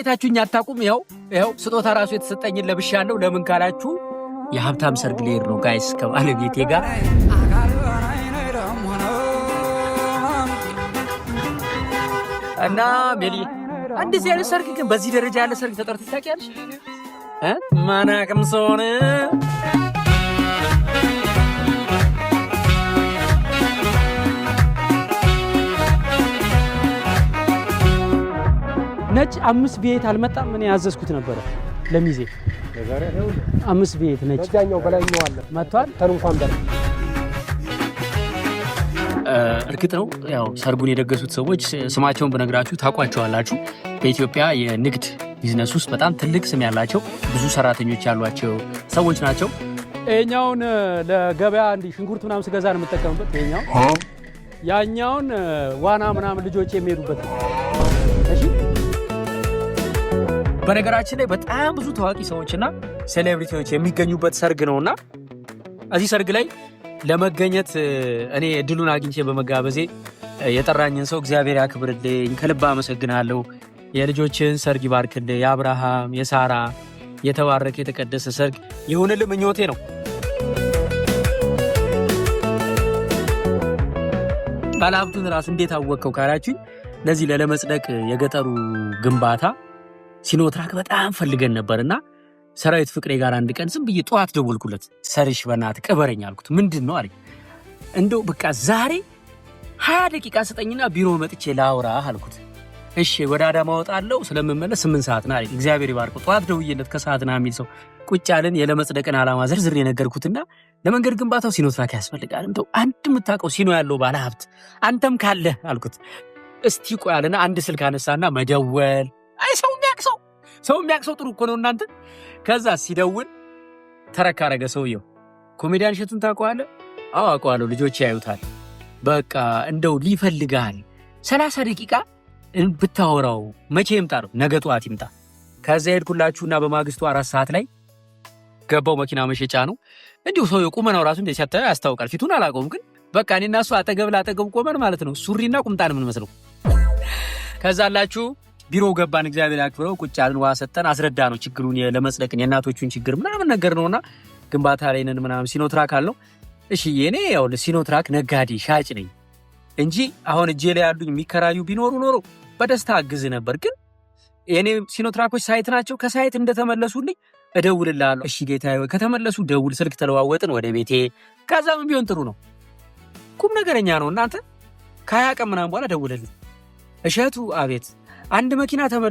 አይታችሁኝ አታውቁም። ይኸው ይኸው ስጦታ ራሱ የተሰጠኝን ለብሻለሁ። ለምን ካላችሁ የሀብታም ሰርግ ልሄድ ነው guys ከባለቤቴ ጋር። እና ሜሊ እንደዚህ አይነት ሰርግ ግን በዚህ ደረጃ ያለ ሰርግ ተጠርተሽ ታውቂያለሽ? ማናቅም ሰሆን ነጭ 5 V8 አልመጣም። እኔ ያዘዝኩት ነበረ ለሚዜ 5 V8 ነጭ በዚያኛው በላይኛው አለ። መጥቷል። ተን እንኳን በላይ። እርግጥ ነው ያው ሰርጉን የደገሱት ሰዎች ስማቸውን ብነግራችሁ ታውቋቸዋላችሁ። በኢትዮጵያ የንግድ ቢዝነስ ውስጥ በጣም ትልቅ ስም ያላቸው፣ ብዙ ሰራተኞች ያሏቸው ሰዎች ናቸው። ይሄኛውን ለገበያ እንዲህ ሽንኩርት ምናምን ስገዛ ነው የምጠቀምበት። ይሄኛው ያኛውን ዋና ምናምን ልጆች የሚሄዱበት ነው። እሺ። በነገራችን ላይ በጣም ብዙ ታዋቂ ሰዎችና celebrity ዎች የሚገኙበት ሰርግ ነውና እዚህ ሰርግ ላይ ለመገኘት እኔ እድሉን አግኝቼ በመጋበዜ የጠራኝን ሰው እግዚአብሔር ያክብርልኝ፣ ከልብ አመሰግናለሁ። የልጆችን ሰርግ ይባርክልህ። የአብርሃም የሳራ የተባረከ የተቀደሰ ሰርግ ይሁንልህ ምኞቴ ነው። ባለሀብቱን ራሱ እንዴት አወቅከው ካላችሁኝ ለዚህ ለለመጽደቅ የገጠሩ ግንባታ ሲኖትራክ በጣም ፈልገን ነበርና ሰራዊት ፍቅሬ ጋር አንድ ቀን ዝም ብዬ ጠዋት ደወልኩለት። ሰርሽ በእናትህ ቅበረኝ አልኩት። ምንድን ነው አለኝ። እንደው በቃ ዛሬ 20 ደቂቃ ስጠኝና ቢሮ መጥቼ ላውራህ አልኩት። እሺ ወደ አዳማ እወጣለሁ፣ ስለምመለስ 8 ሰዓት ና አለኝ። እግዚአብሔር ይባርከው። ጠዋት ደውዬለት ከሰዓት ና የሚል ሰው። ቁጭ አልን። የለመጽደቅን ዓላማ ዝርዝር የነገርኩትና ለመንገድ ግንባታው ሲኖትራክ ያስፈልጋል። እንደው አንድ የምታውቀው ሲኖ ያለው ባለ ሀብት አንተም ካለ አልኩት። እስቲ ቆይ አለና አንድ ስልክ አነሳና መደወል። አይ ሰው የሚያውቅ ሰው፣ ሰው የሚያውቅ ሰው ጥሩ እኮ ነው እናንተ። ከዛ ሲደውል ተረካ አረገ ሰውየው። ኮሜዲያን እሸቱን ታውቀዋለህ? አዎ አውቀዋለሁ፣ ልጆች ያዩታል። በቃ እንደው ሊፈልግሃል፣ 30 ደቂቃ ብታወራው። መቼ ይምጣ ነው? ነገ ጠዋት ይምጣ። ከዛ ሄድኩላችሁና በማግስቱ 4 ሰዓት ላይ ገባው። መኪና መሸጫ ነው። እንዲሁ ሰውየው ቁመናው ራሱ እንደ ሲያታየው ያስታውቃል። ፊቱን አላውቀውም፣ ግን በቃ እኔና እሱ አጠገብ ለአጠገብ ቆመን ማለት ነው። ሱሪና ቁምጣ ነው የምንመስለው። ከዛ አላችሁ ቢሮ ገባን። እግዚአብሔር ያክብረው። ቁጭ አልን፣ ውሃ ሰጠን፣ አስረዳ ነው ችግሩን፣ ለመጽደቅን የእናቶቹን ችግር ምናምን ነገር ነውና ግንባታ ላይ ነን ምናምን ሲኖትራክ አለው። እሺ የኔ ያው ሲኖትራክ ነጋዴ ሻጭ ነኝ እንጂ አሁን እጄ ላይ ያሉኝ የሚከራዩ ቢኖሩ ኖሮ በደስታ አግዝ ነበር። ግን የኔ ሲኖትራኮች site ናቸው። ከ site እንደተመለሱልኝ እደውልልሃለሁ። እሺ ጌታዬ፣ ከተመለሱ ደውል። ስልክ ተለዋወጥን፣ ወደ ቤቴ። ከዛ ምን ቢሆን ጥሩ ነው? ቁም ነገረኛ ነው እናንተ። ከ20 ቀን ምናምን በኋላ ደውልልኝ። እሸቱ፣ አቤት፣ አንድ መኪና ተመልሶ